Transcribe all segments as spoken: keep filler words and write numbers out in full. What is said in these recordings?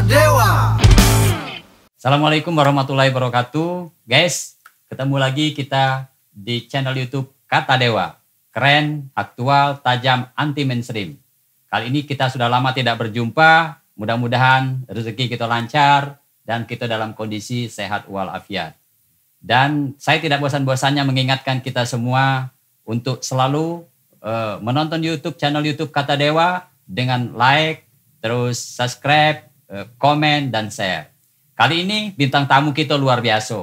Dewa. Assalamualaikum warahmatullahi wabarakatuh. Guys, ketemu lagi kita di channel YouTube Kata Dewa. Keren, aktual, tajam, anti mainstream. Kali ini kita sudah lama tidak berjumpa. Mudah-mudahan rezeki kita lancar dan kita dalam kondisi sehat walafiat. Dan saya tidak bosan-bosannya mengingatkan kita semua untuk selalu eh, menonton YouTube, channel YouTube Kata Dewa dengan like, terus subscribe, eh, komen, dan share. Kali ini bintang tamu kita luar biasa.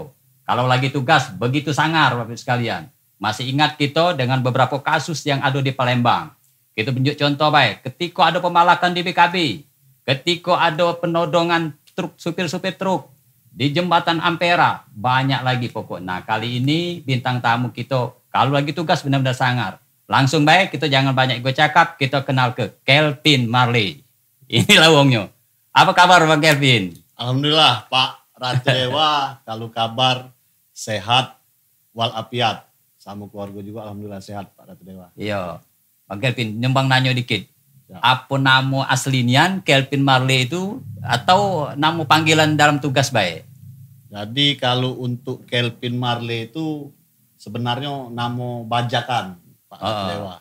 Kalau lagi tugas, begitu sangar, Bapak Ibu sekalian. Masih ingat kita dengan beberapa kasus yang ada di Palembang. Kita tunjuk contoh baik, ketika ada pembalakan di B K B, ketika ada penodongan truk, supir-supir truk di Jembatan Ampera, banyak lagi pokok. Nah, kali ini bintang tamu kita, kalau lagi tugas, benar-benar sangar. Langsung baik, kita jangan banyak ego cakap, kita kenal ke Kelvin Marley. Inilah wongnyo. Apa kabar, Bang Kelvin? Alhamdulillah, Pak Ratu Dewa, kalau kabar sehat walafiat. Sama keluarga juga, alhamdulillah, sehat, Pak Ratu Dewa. Iya. Bang Kelvin, nyumbang nanyo dikit. Ya. Apa namo asli nian Kelvin Marley itu atau namo panggilan dalam tugas bae? Jadi, kalau untuk Kelvin Marley itu sebenarnyo namo bajakan, Pak Ratu Dewa.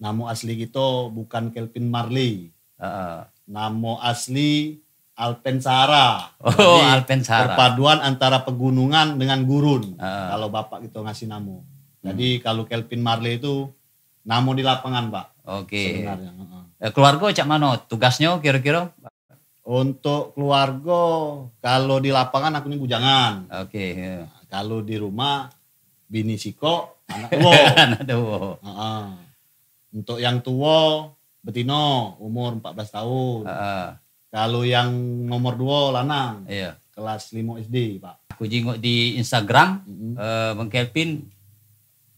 Namo asli kito bukan Kelvin Marley. Heeh. Namo asli Alpen Sahara. Oh, Jadi, Alpen Sahara. Perpaduan antara pegunungan dengan gurun. Heeh. Kalau bapak kito ngasih namo. Jadi, kalau Kelvin Marley itu namo di lapangan, Pak. Oke. Sebenarnya, heeh. Eh, keluarga cak mano? Tugasnyo kiro-kiro? Untuk keluarga, kalau di lapangan aku ni bujangan. Oke, ya. Nah, kalau di rumah, bini sikok, anak duo. Anak duo. Heeh. Untuk yang tuo, betino, umur empat belas tahun. Heeh. Kalau yang nomor duo, lanang. Iya. Kelas limo S D, Pak. Aku jingok di Instagram, Mm-mm. eh, Bang Kelvin,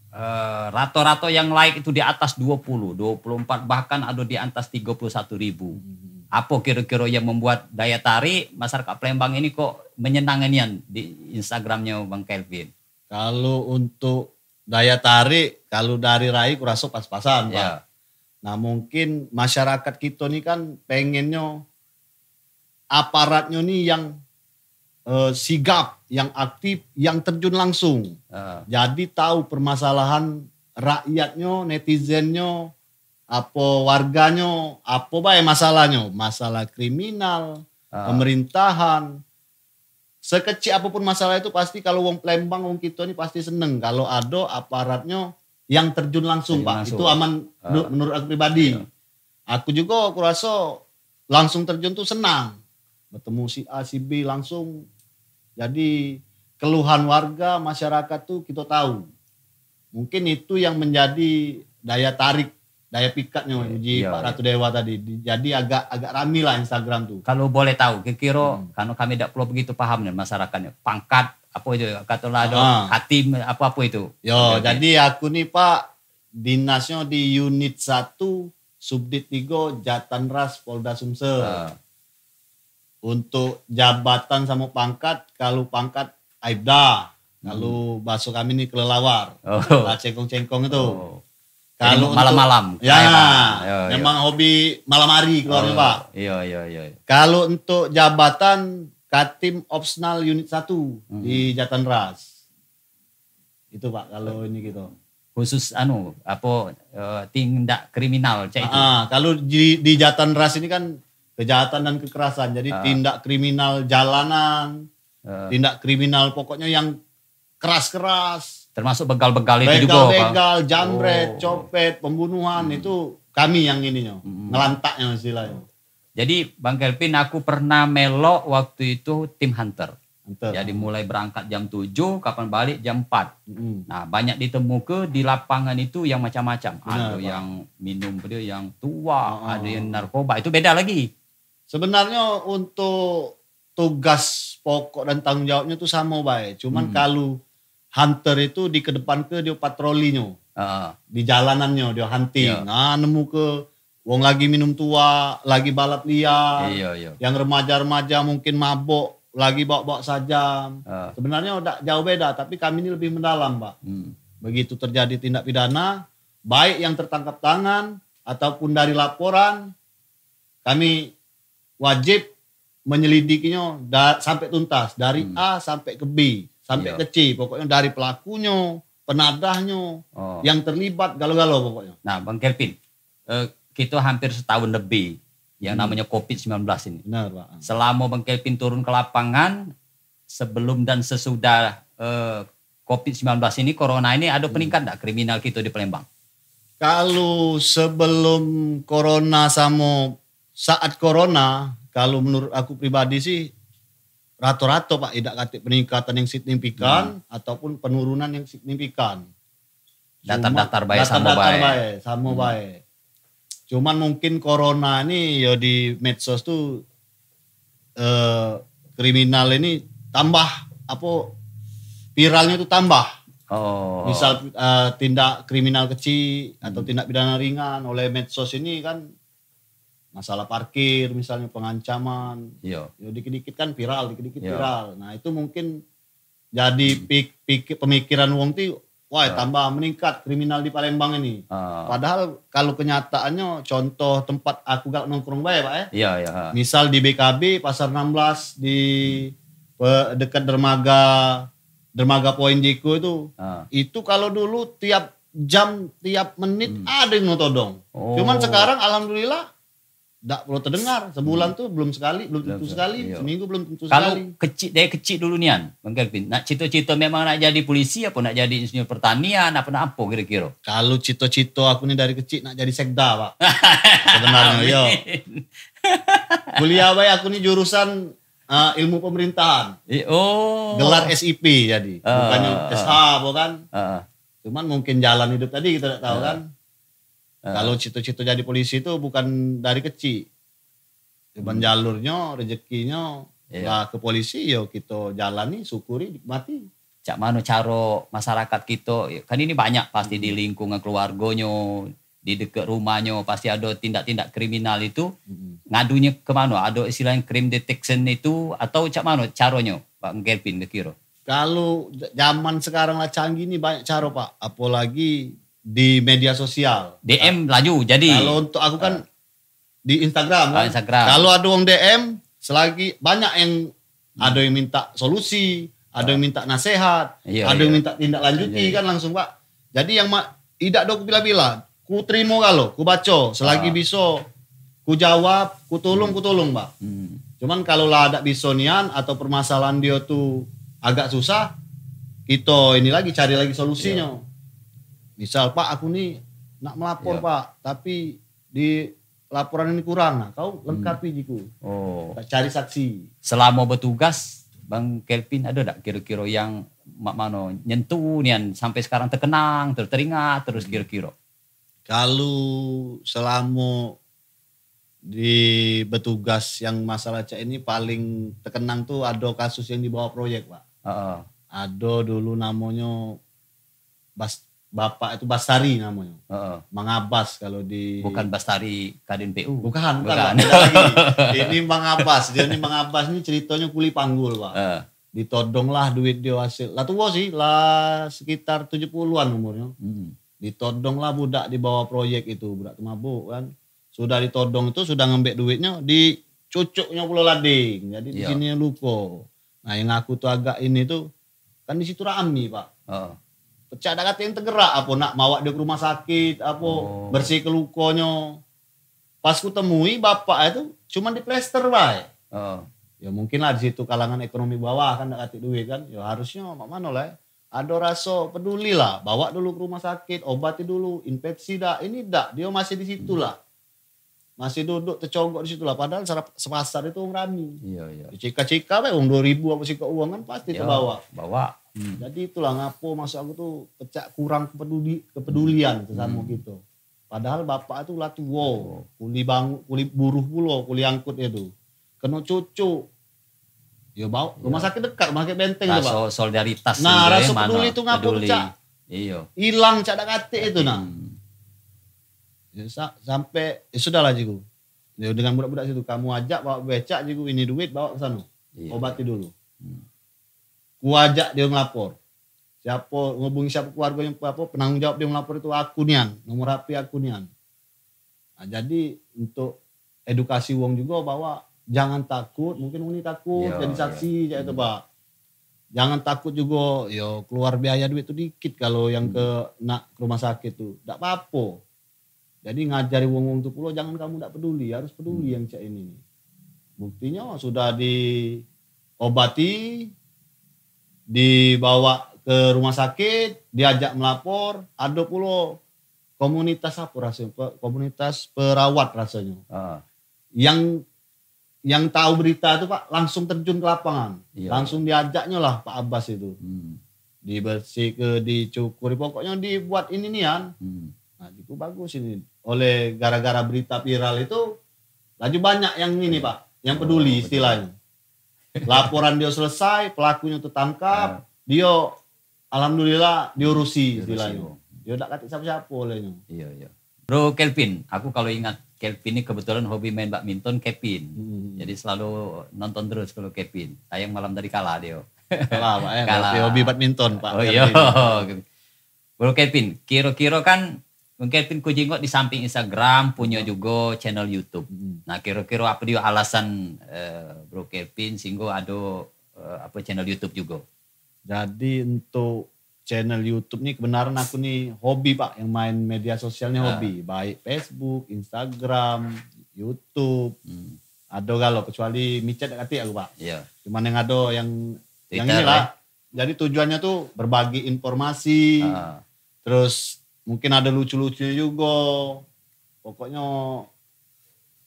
eh, rato-rato yang like itu di atas dua puluh, dua puluh empat, bahkan ada di atas tiga puluh satu ribu. Mm-mm. Apa kira-kira yang membuat daya tarik masyarakat Palembang ini kok menyenangkan nian di Instagramnya Bang Kelvin? Kalau untuk daya tarik, kalau dari rai kuraso pas-pasan, Pak. Ya. Nah, mungkin masyarakat kito ni kan pengennyo aparatnyo ni yang, eh, sigap, yang aktif, yang terjun langsung. Ah. Jadi tahu permasalahan rakyatnyo, netizennyo, apo warganyo, apo bae masalahnyo, masalah kriminal, Ah. pemerintahan. Sekecil apapun masalah itu, pasti kalau wong Palembang, wong kito ni pasti seneng kalau ado aparatnyo yang terjun langsung, Terjun Pak. langsung. Itu aman, Ah. menur-, menurut aku pribadi. Iya. Aku juga, aku raso langsung terjun tu senang. Betemu si A, si B langsung. Jadi, keluhan warga, masyarakat tu kito tahu. Mungkin itu yang menjadi daya tarik, daya pikatnyo, Iya, uji iya, Pak iya. Ratu Dewa tadi. Di-, jadi agak, agak rame lah Instagram tu. Kalau boleh tahu, kira-kira, Hmm. karena kami dak pulo begitu paham ni masyarakatnyo. Pangkat, apa itu, katalah ada Ah. Hatim, apa-apa itu. Yo, Oke, oke. jadi aku ni, Pak, dinasnyo di Unit satu, Subdit tiga, Jatanras, Polda Sumsel. Ah. Untuk jabatan samo pangkat, kalau pangkat Aibda, kalau Hmm. bahaso kami ni kelelawar. Oh. Lah cengkong-cengkong itu. Oh. Jadi Kalau untuk malam-malam, Ya, kelelawar. Yo, yo. memang hobi malam hari keluarnyo, Oh, Pak. Iyo, iyo, iyo. Kalau untuk jabatan Katim Opsnal Unit satu Hmm. di Jatanras. Itu, Pak, kalau ini gitu. Khusus anu, apa, eh, tindak kriminal cak itu. Ah, kalau di, di Jatanras ini kan kejahatan dan kekerasan. Jadi Ah. tindak kriminal jalanan, Ah. tindak kriminal pokoknya yang keras-keras. Termasuk begal-begal itu juga, Pak? Begal-begal, jambret, Oh. copet, pembunuhan, Hmm. itu kami yang ininya, Hmm. ngelantaknya istilahnya. Jadi, Bang Kelvin, aku pernah melok waktu itu tim hunter. Hunter. Jadi, mulai berangkat jam tujuh, kapan balik jam empat. Mm-mm. Nah, banyak ditemuke di lapangan itu yang macam-macam. Benar, Ada Pak. yang minum, ada yang tuak, Heeh. ada yang narkoba. Itu beda lagi. Sebenarnya untuk tugas pokok dan tanggung jawabnya tu sama bae. Cuman Hmm. kalau hunter itu dikedepanke dia patrolinyo. Heeh. Di jalanannyo dia hunting. Ya. Nah, nemu ke wong lagi minum tuak, lagi balap liar. Iya, iya. Yang remaja-remaja mungkin mabok, lagi bawa-bawa sajam. Heeh. Sebenarnya dak jauh beda, tapi kami ini lebih mendalam, Pak. Hmm. Begitu terjadi tindak pidana, baik yang tertangkap tangan ataupun dari laporan, kami wajib menyelidikinyo da, sampai tuntas, dari hmm. A sampai ke B, sampai iya. ke C, pokoknyo dari pelakunyo, penadahnyo, oh. yang terlibat, galo-galo pokoknyo. Nah, Bang Kelvin, eh, kita hampir setahun lebih yang hmm. namanya covid sembilan belas ini. Benar, Pak. Selama Bang Kelvin turun ke lapangan, sebelum dan sesudah eh, covid sembilan belas ini, corona ini, ada hmm. peningkat ndak kriminal kita di Palembang? Kalau sebelum corona samo saat corona, kalau menurut aku pribadi sih, rato-rato, Pak, idak katik peningkatan yang signifikan hmm. ataupun penurunan yang signifikan. Datar-datar bae, samo bae. Datar-datar bae, samo hmm. bae. Cuman mungkin corona ni yo di medsos tu eh, kriminal ini tambah apa viralnya tu tambah. Oh. Misal eh, tindak kriminal kecil atau hmm. tindak pidana ringan oleh medsos ini kan masalah parkir misalnya pengancaman. Iya. Ya dikit-dikit kan viral, dikit-dikit iya. viral. Nah, itu mungkin jadi hmm. pik, pik, pemikiran wong ti wah tambah meningkat kriminal di Palembang ini. Ah. Padahal kalau kenyataannya contoh tempat aku galak nongkrong bae, Pak, eh. Iya, iya. Ha. Misal di B K B Pasar enam belas di pe, dekat dermaga dermaga poin Jeko itu. Ah. Itu kalau dulu tiap jam, tiap menit hmm. ada yang notodong. Oh. Cuman sekarang alhamdulillah dak perlu terdengar. Sebulan hmm. tu belum sekali, belum tentu sekali, iya. seminggu belum tentu Kalau sekali. Kecil, dari kecil dulu nian, Bang Kelvin, nak cita-cita memang nak jadi polisi apa nak jadi insinyur pertanian apa nak apa kira-kira? Kalau cita-cita aku ni dari kecil nak jadi sekda, Pak. Sebenarnya, yo. Kuliah bae aku ni jurusan uh, ilmu pemerintahan. Eh, oh. Gelar S I P jadi. Uh, Bukannya uh, S H apa kan. Uh, Cuman mungkin jalan hidup tadi kita tak tahu uh, kan. Uh, Kalau cita-cita jadi polisi tu bukan dari kecil. Cuman hmm. jalurnyo, rezekinyo, yeah. lah ke polisi, yo kita jalani, syukuri, nikmati. Cak mano caro masyarakat kita, kan ini banyak pasti hmm. di lingkungan keluargonyo, di dekat rumahnyo, pasti ada tindak-tindak kriminal itu, hmm. ngadunyo ke mano? Ada istilahnyo crime detection itu, atau cak mano caronyo, Pak Kelvin, kira-kira? Kalau zaman sekarang lah canggih ni banyak caro, Pak. Apalagi di media sosial. D M laju jadi. Kalau untuk aku kan uh, di Instagram kan. Uh, Instagram. Kalau ada orang D M, selagi banyak yang hmm. ada yang minta solusi, ada yang minta nasihat, iya, ada iya. yang minta tindak lanjuti iya, iya. kan langsung, Pak. Jadi yang ma, idak do aku bila-bila, ku terimo galo, ku baco selagi uh. biso, ku jawab, ku tulung, hmm. ku tulung, Pak. Hmm. Cuman kalau lah dak biso nian atau permasalahan dia tu agak susah, kita ini lagi cari lagi solusinya. Iya. Misal, Pak, aku ni nak melapor, iya. Pak, tapi di laporan ini kurang. Nah, kau lengkapi hmm. jiku. Oh. Tak cari saksi. Selama bertugas, Bang Kelvin ada tak kira-kira yang mak mano nyentuh nian sampai sekarang terkenang, ter, teringat terus hmm. kira-kira? Kalau selama di bertugas yang masalah cak ini paling terkenang tu ada kasus yang dibawa proyek, Pak. Uh -uh. Ada dulu namanya Bas, Bapak itu Bastari namanya. Uh -uh. Mang Abbas kalau di Bukan Bastari Kadin P U. Bukan, bukan. Bukan. Beda lagi. Ini Mang Abbas, dia ni Mang Abbas ni ceritanya kuli panggul, Pak. Uh. Ditodong lah duit dia hasil. Lah tua sih, lah sekitar tujuh puluhan umurnya. Hmm. Ditodong lah budak dibawa proyek itu, budak tu mabuk kan. Sudah ditodong tu, sudah ngambek duitnya, dicucuknya pulo lading. Jadi di sini luko. Nah, yang aku tu agak ini tu, kan di situ rami, Pak. Heeh. Pecak dak kate yang tergerak apa nak mawak dia ke rumah sakit, apa oh. bersih ke lukonyo. Pas ku temui bapak itu cuman diplester bae. Heeh. Ya mungkin lah di situ kalangan ekonomi bawah kan dak katik duit kan. Ya harusnya mak mano lah. Ado raso peduli lah, bawa dulu ke rumah sakit, obati dulu, infeksi dak, ini dak, dio masih di situ lah. Masih duduk tecogok di situ lah, padahal sepasar itu wong rami. Iya, iya. Cika-cika bae wong dua ribu apa sikok uang kan pasti iya, terbawa. Bawa. Hmm. Jadi itulah ngapo maksud aku tu pecak kurang kepeduli, kepedulian sesamo hmm. gitu. Padahal bapak tu lah tuo, kuli bang, kuli buruh pulo, kuli angkut dia tu. Keno cucuk. Yo bawa rumah sakit dekat, rumah sakit Benteng tu, Pak. Raso solidaritas. Nah, raso peduli tu ngapo pecak? Iyo. Hilang cak dak katik itu nah. Hmm. Ya, sa sampai ya sudahlah jiku. Ya, dengan budak-budak situ kamu ajak bawa becak jiku, ini duit bawa ke sana. Iyo. Obati dulu. Hmm. Ku ajak dia ngelapor. Siapo ngubungi siapo keluargonyo apa penanggung jawab dia ngelapor itu aku nian, nomor H P aku nian. Nah, jadi untuk edukasi wong juga bahwa Jangan takut, mungkin wong ni takut jadi saksi, cak itu, Pak. Jangan takut jugo, yo keluar biaya duit tu dikit kalau yang ke nak ke rumah sakit tu. Dak apo-apo. Jadi ngajari wong-wong tu pulo, jangan kamu dak peduli, harus peduli yang cak ini ni. Buktinyo sudah diobati, dibawa ke rumah sakit, diajak melapor, ado pulo komunitas apo rasonyo, pe-, komunitas perawat rasonyo. Yang yang tahu berita tu, Pak, langsung terjun ke lapangan. Langsung diajaknyo lah Pak Abbas itu. Dibersihke, dicukuri, pokoknyo dibuat ini nian. Nah, itu bagus ini. Oleh gara-gara berita viral itu, laju banyak yang ini, Pak, yang peduli istilahnyo. Laporan dio selesai, pelakunyo tertangkap, dio alhamdulillah diurusi istilahnyo. Dio dak katek siapo-siapo olehnyo. Iyo, iyo. Bro Kelvin, aku kalau ingat Kelvin ni kebetulan hobi main badminton, Kevin. Jadi selalu nonton terus kalau Kevin. Sayang malam tadi kalah dio. Kalah, Pak, ya. Kalah. Hobi, hobi badminton, Pak. Oh, iyo. Bro Kelvin, kiro-kiro kan Bro Kelvin ku jingok di samping Instagram, punyo jugo channel YouTube. Nah, kiro-kiro apo dio alasan, eh, Bro Kelvin sehinggo ado, eh, apo, channel YouTube jugo? Jadi untuk channel YouTube ni kebenaran aku ni hobi, Pak, yang main media sosial ni hobi, baik Facebook, Instagram, YouTube. Ado galo, kecuali micet dak katek aku, Pak. Iyo. Cuman yang ado yang, yang Twitter, inilah. Jadi tujuannyo tu berbagi informasi, terus mungkin ado lucu-lucunyo jugo. Pokoknyo,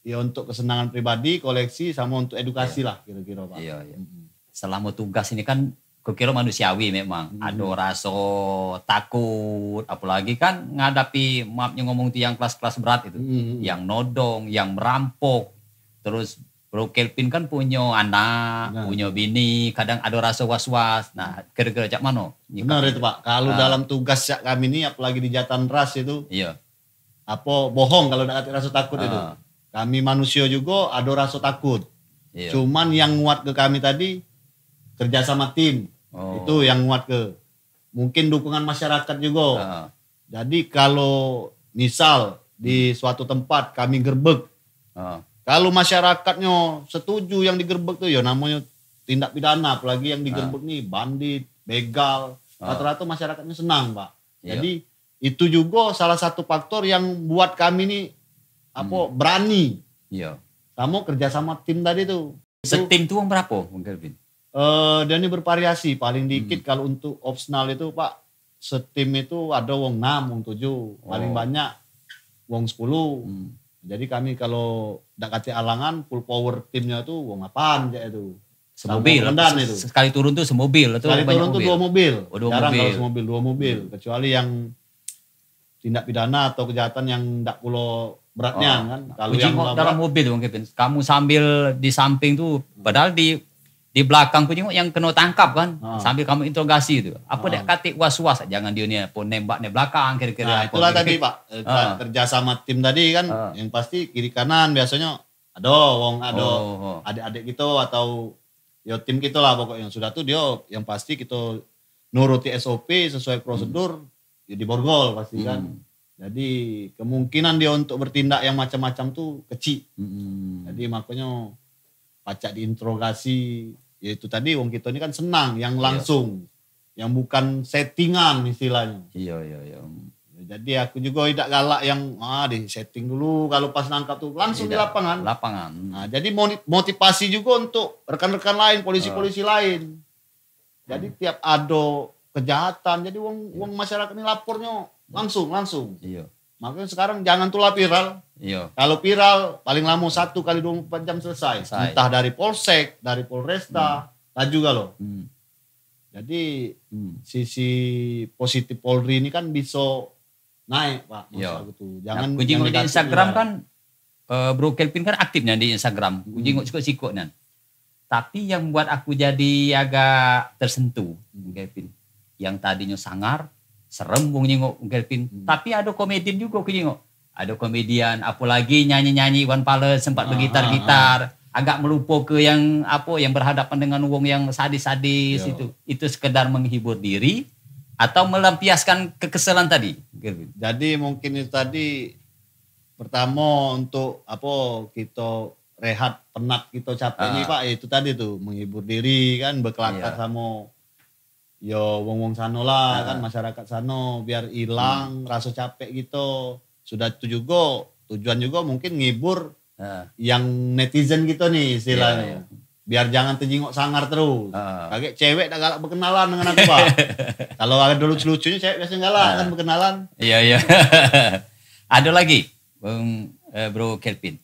ya, untuk kesenangan pribadi, koleksi, samo untuk edukasi lah kiro-kiro, Pak. Iyo, iyo. Selamo tugas ini kan, kukiro manusiawi memang. Ado raso takut, apolagi kan ngadapi, maafnyo ngomong tu, yang kelas-kelas berat itu. Yang nodong, yang merampok. Terus Bro Kelvin kan punyo anak, punyo bini, kadang ado raso was-was. Nah, kiro-kiro cak mano nyikapi itu? Benar itu, Pak. Kalau dalam tugas cak kami ni, apolagi di Jatan Ras itu, iyo. Apo, bohong kalau dak katek raso takut itu. Kami manusio jugo ado raso takut. Iyo. Cuman yang nguatke kami tadi kerja samo tim. Itu yang nguatke. Mungkin dukungan masyarakat jugo. Jadi kalau misal di suatu tempat kami gerbek, kalau masyarakat nyo setuju yang digerbek tu, yo namonyo tindak pidana, apolagi yang digerbek ni bandit, begal, rato-rato masyarakat ni senang, Pak. Iyo. Jadi itu jugo salah satu faktor yang buat kami ni, apo, berani. Iyo. Samo kerja samo tim tadi tu. Setim tu wong berapo, Bang Kelvin? Eh, dio ni bervariasi. Paling dikit kalau untuk opsional itu, Pak, setim itu ado wong enam, wong tujuh. Paling banyak wong sepuluh. Jadi kami kalau dak katek alangan, full power timnyo tu wong lapan cak itu. Semobil. Samo komandan itu. Sekali turun tu semobil atau banyak mobil? Sekali turun tu duo mobil. Oh, duo mobil. Jarang kalau semobil, duo mobil. Kecuali yang tindak pidana atau kejahatan yang dak pulo berat nian kan. Kalau ku jingok dalam mobil tu, Bang Kelvin, kamu sambil di samping tu, padahal di, di belakang ku jingok yang keno tangkap kan, sambil kamu interogasi tu. Apo dak katek was-was, jangan dio ni apo nembak ni belakang kiro-kiro. Nah, apo itulah gitu. Tadi, Pak, eh, kerja sama tim tadi kan, yang pasti kiri kanan biasonyo ado wong, ado adek-adek kito atau yo tim kito lah pokoknyo. Sudah tu dio yang pasti kito nuruti S O P sesuai prosedur, ya diborgol pasti kan. Jadi kemungkinan dio untuk bertindak yang macam-macam tu kecik. Jadi makonyo pacak diinterogasi, ya itu tadi wong kito ni kan senang yang langsung, yang bukan settingan istilahnyo. Iyo, iyo, iyo. Ya, jadi aku jugo idak galak yang, ah, di setting dulu kalau pas nangkap tu langsung di lapangan. Lapangan. Nah, jadi moni-, motivasi jugo untuk rekan-rekan lain, polisi-polisi lain. Jadi tiap ado kejahatan, jadi wong, wong masyarakat ni lapornyo langsung, langsung. Iyo. Makonyo sekarang jangan tulah viral. Iyo. Kalau viral, paling lamo satu kali dua puluh empat jam selesai. Selesai. Entah dari polsek, dari polresta, laju galo. Jadi sisi positif Polri ni kan biso naik, Pak, maksud aku tu. Jangan, nah, ku jingok di Instagram kan, eh, Bro Kelvin kan aktif nian di Instagram. Ku jingok sikok-sikok nian. Tapi yang buat aku jadi agak tersentuh, Bro Kelvin, yang tadinyo sangar, serem wong jingok Bro Kelvin. Tapi ado komedian jugo ku jingok. Ado komedian, apolagi nyanyi-nyanyi Iwan Fals sempat begitar-gitar, agak melupoke yang apo, yang berhadapan dengan wong yang sadis-sadis itu. Itu sekedar menghibur diri atau melampiaskan kekeselan tadi, Bro Kelvin? Jadi mungkin itu tadi pertamo untuk apo, kito rehat, penat kito capek ni, Pak, ya itu tadi tu, menghibur diri kan, bekelakar samo yo wong-wong sano lah kan, masyarakat sano, biar ilang raso capek kito. Sudah tu jugo, tujuan jugo mungkin ngibur yang netizen kito ni istilahnyo. Biar jangan tejingok sangar terus. Kagek cewek dak galak bekenalan dengan aku, Pak. Kalau ado lucu-lucunyo, cewek biaso galak kan bekenalan. Iyo, iyo. Ado lagi, Bung, eh, Bro Kelvin.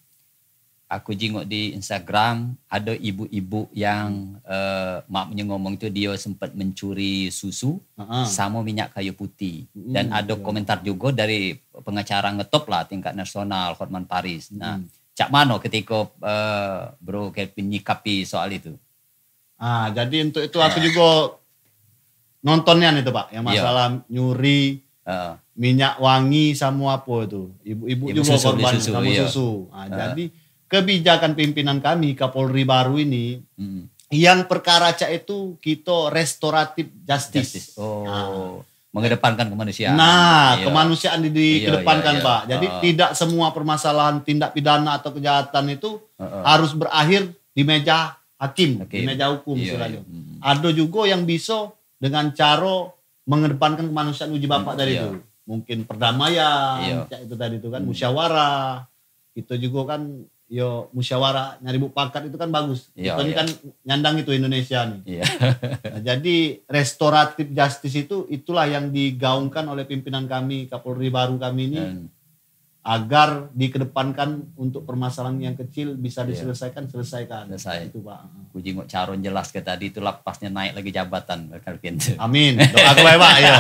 Aku jingok di Instagram, ado ibu-ibu yang, eh, maaf nyo ngomong tu, dio sempat mencuri susu samo minyak kayu putih. Dan ado komentar jugo dari pengacara ngetop lah tingkat nasional, Hotman Paris. Nah, cak mano ketiko, eh, Bro Kelvin nyikapi soal itu? Ah, jadi untuk itu aku jugo nonton nian itu, Pak, yang masalah nyuri minyak wangi samo apo itu. Ibu-ibu jugo korban samo susu. Ah, jadi kebijakan pimpinan kami, Kapolri baru ini, yang perkara cak itu kito restoratif justice. Justice. Oh. Mengedepankan kemanusiaan. Nah, kemanusiaan di, dikedepankan, Pak. Jadi tidak semua permasalahan tindak pidana atau kejahatan itu harus berakhir di meja hakim, di meja hukum istilahnyo. Ado jugo yang biso dengan caro mengedepankan kemanusiaan uji Bapak tadi tu. Mungkin perdamaian, cak itu tadi tu kan, musyawarah. Kito jugo kan, yo, musyawarah nyari mufakat itu kan bagus. Kito ni kan nyandang itu Indonesia ni. Nah, jadi restoratif justice itu, itulah yang digaungkan oleh pimpinan kami, Kapolri baru kami ni, agar dikedepankan untuk permasalahan yang kecil bisa diselesaikan, selesaikan. Selesai. Itu, Pak. Ku jingok caro jelas ke tadi tu, lapasnyo naik lagi jabatan, Bro Kelvin. Amin. Doa ke bae, Pak, yo.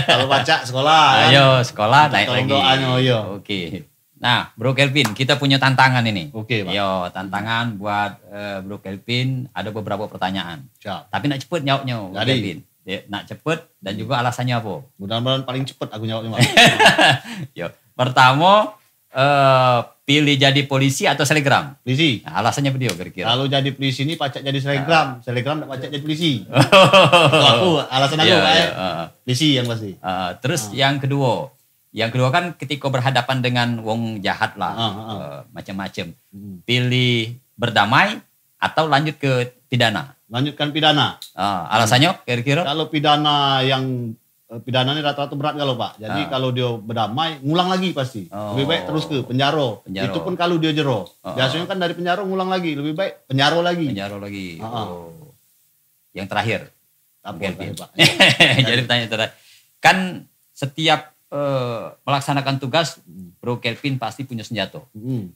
Kalau pacak sekolah, kan? Ayo, sekolah, naik lagi. Tolong doanyo, yo. Oke. Nah, Bro Kelvin, kita punya tantangan ini. Oke, Pak. Yo, tantangan buat, eh, Bro Kelvin, ada beberapa pertanyaan. Siap. Tapi nak cepet jawabnyo, Bro Kelvin. Yo, nak cepet dan juga alasannya apa? Mudah-mudahan paling cepet aku jawabnyo, Pak. Yo, pertamo, eh, pilih jadi polisi atau selegram? Polisi. Nah, alasannya apa dia kira-kira? Kalau jadi polisi ni pacak jadi selegram, selegram dak pacak jadi polisi. Itu aku, alasan aku, Pak, eh. Polisi yang pasti. Ah, terus yang kedua, yang kedua kan ketika berhadapan dengan wong jahat lah, eh, macam-macam. Pilih berdamai atau lanjut ke pidana? Lanjutkan pidana. Ah, alasannya kira-kira? Kalau pidana yang, eh, pidana ni rata-rata berat kalau, Pak. Jadi kalau dia berdamai, ngulang lagi pasti. Lebih baik terus ke penjara. Penjara. Itu pun kalau dia jero. Biasanya kan dari penjara ngulang lagi, lebih baik penjara lagi. Penjara lagi. Oh. Yang terakhir. Apa tadi, Pak? Jadi pertanyaan terakhir. Kan setiap, eh, melaksanakan tugas, Bro Kelvin pasti punya senjata.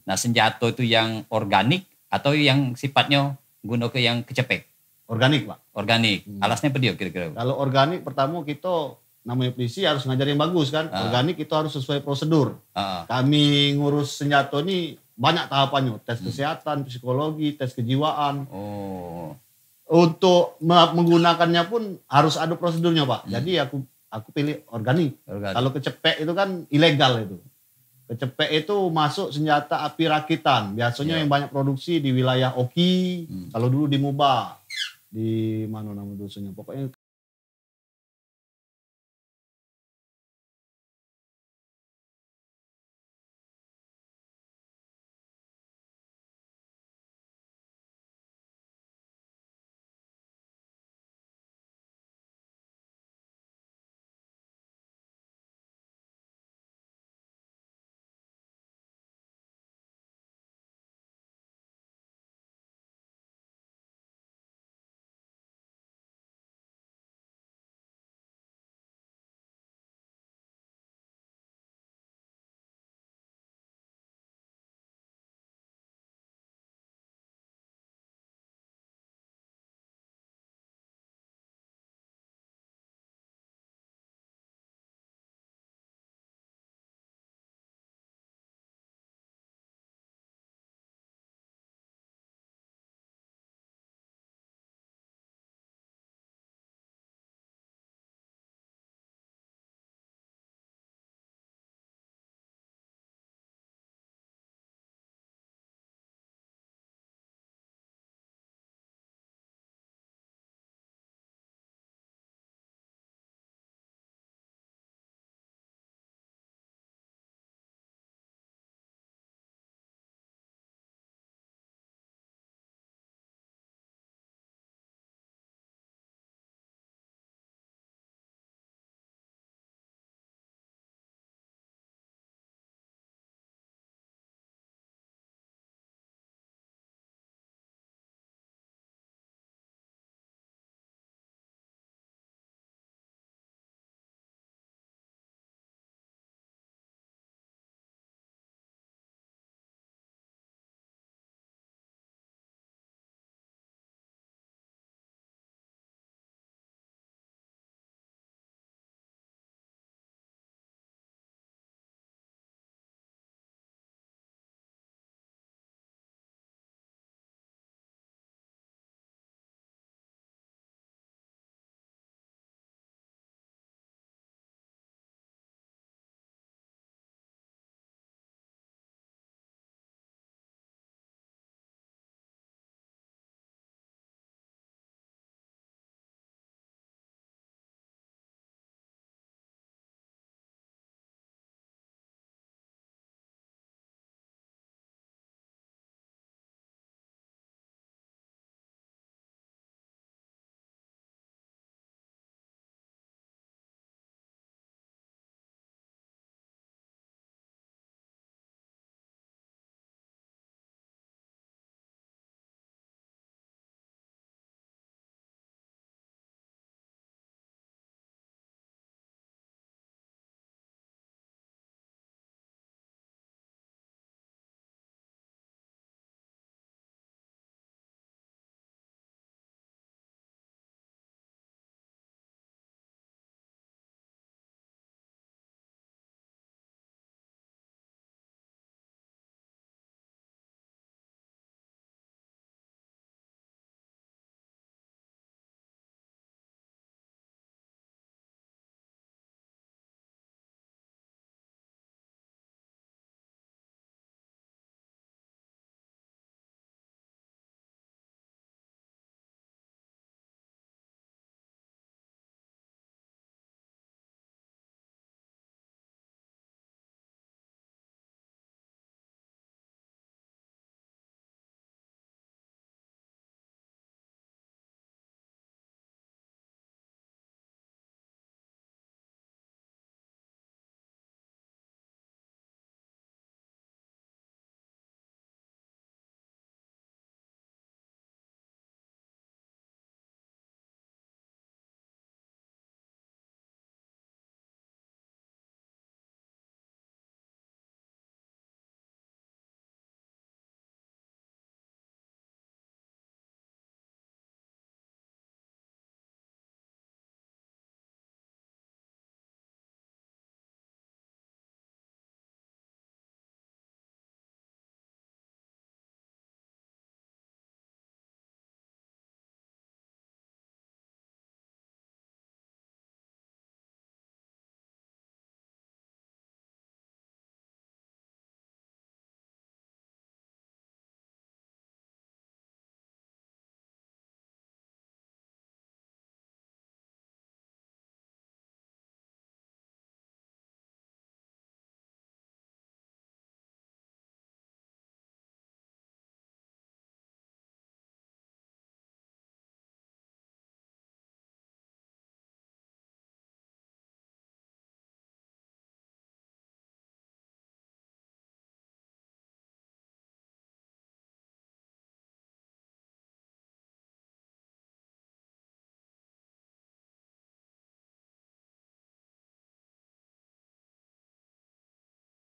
Nah, senjata itu yang organik atau yang sifatnya guna ke yang kecepek? Organik, Pak. Organik. Alasnya apa dia kira-kira? Kalau organik, pertama kita namanya polisi harus ngajar yang bagus, kan. Organik itu harus sesuai prosedur. Kami ngurus senjata ni banyak tahapannya, tes kesehatan, psikologi, tes kejiwaan. Oh. Untuk me-, menggunakannya pun harus ada prosedurnya, Pak. Jadi aku, aku pilih organik. Organik. Kalau kecepek itu kan ilegal itu. Kecepek itu masuk senjata api rakitan. Biasanya yang banyak produksi di wilayah Oki. Kalau dulu di Muba, di mana nama dusunnya? Pokoknya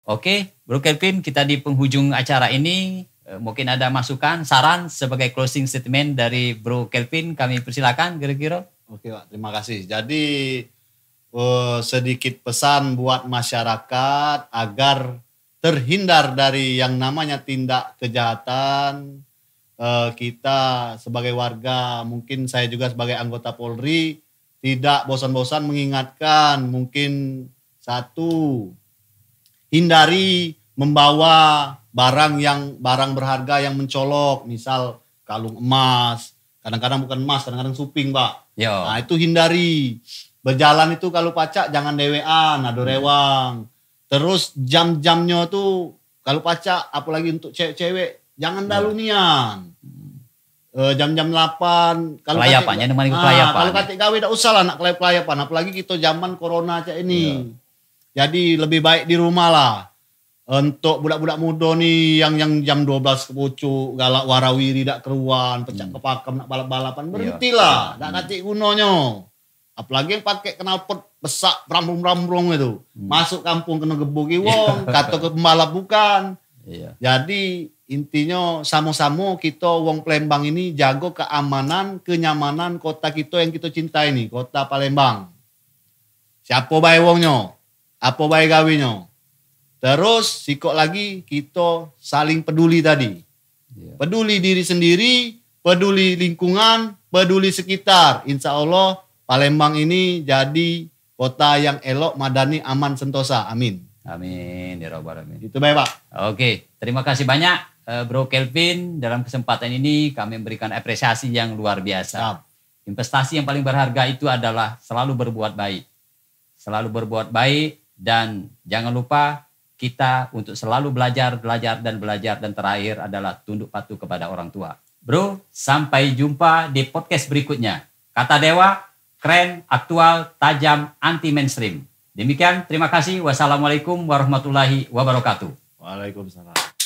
Oke, Bro Kelvin, kita di penghujung acara ini, eh, mungkin ada masukan, saran sebagai closing statement dari Bro Kelvin, kami persilakan kira-kira. Oke, Pak, terima kasih. Jadi, eh, sedikit pesan buat masyarakat agar terhindar dari yang namanya tindak kejahatan. Eh, kita sebagai warga, mungkin saya juga sebagai anggota Polri, tidak bosan-bosan mengingatkan, mungkin satu, hindari membawa barang yang, barang berharga yang mencolok, misal kalung emas, kadang-kadang bukan emas, kadang-kadang suping, Pak. Yo. Nah, itu hindari. Berjalan itu kalau pacak jangan dewean, ado rewang. Terus jam-jamnyo tu kalau pacak, apalagi untuk cewek-cewek, jangan dalu nian. Eh, jam-jam delapan, kalau Kelayapan, katik, jangan main ah, kelayapan, kalau ya. Katik gawe dak usah lah nak kelay-, kelayapan, apalagi kito zaman corona cak ini. Iya. Jadi lebih baik di rumah lah. Untuk budak-budak mudo ni yang, yang jam dua belas ke pucuk, galak warawiri dak keruan, pecak Hmm. kepakam nak balap-balapan, Iya. berhentilah. Dak Hmm. katik gunonyo. Apalagi yang pakai knalpot besak, brambrung-brambrung itu. Hmm. Masuk kampung kena gebuk wong, Iya. kato ke pembalap bukan. Iya. Jadi, intinyo samo-samo kito wong Palembang ini jago keamanan, kenyamanan kota kito yang kito cintai ni, kota Palembang. Siapo bae wongnyo, apo bae gawenyo. Terus, sikok lagi, kito saling peduli tadi. Iya. Peduli diri sendiri, peduli lingkungan, peduli sekitar. Insya Allah, Palembang ini jadi kota yang elok, madani, aman, sentosa. Amin. Amin, ya rabbal alamin. Itu bae, Pak. Oke, terima kasih banyak, eh, Bro Kelvin. Dalam kesempatan ini, kami memberikan apresiasi yang luar biasa. Siap. Investasi yang paling berharga itu adalah selalu berbuat baik. Selalu berbuat baik dan jangan lupa kita untuk selalu belajar, belajar, dan belajar, dan terakhir adalah tunduk patuh kepada orang tua. Bro, sampai jumpa di podcast berikutnya. Kata Dewa, keren, aktual, tajam, anti mainstream. Demikian, terima kasih. Wassalamualaikum warahmatullahi wabarakatuh. Waalaikumsalam.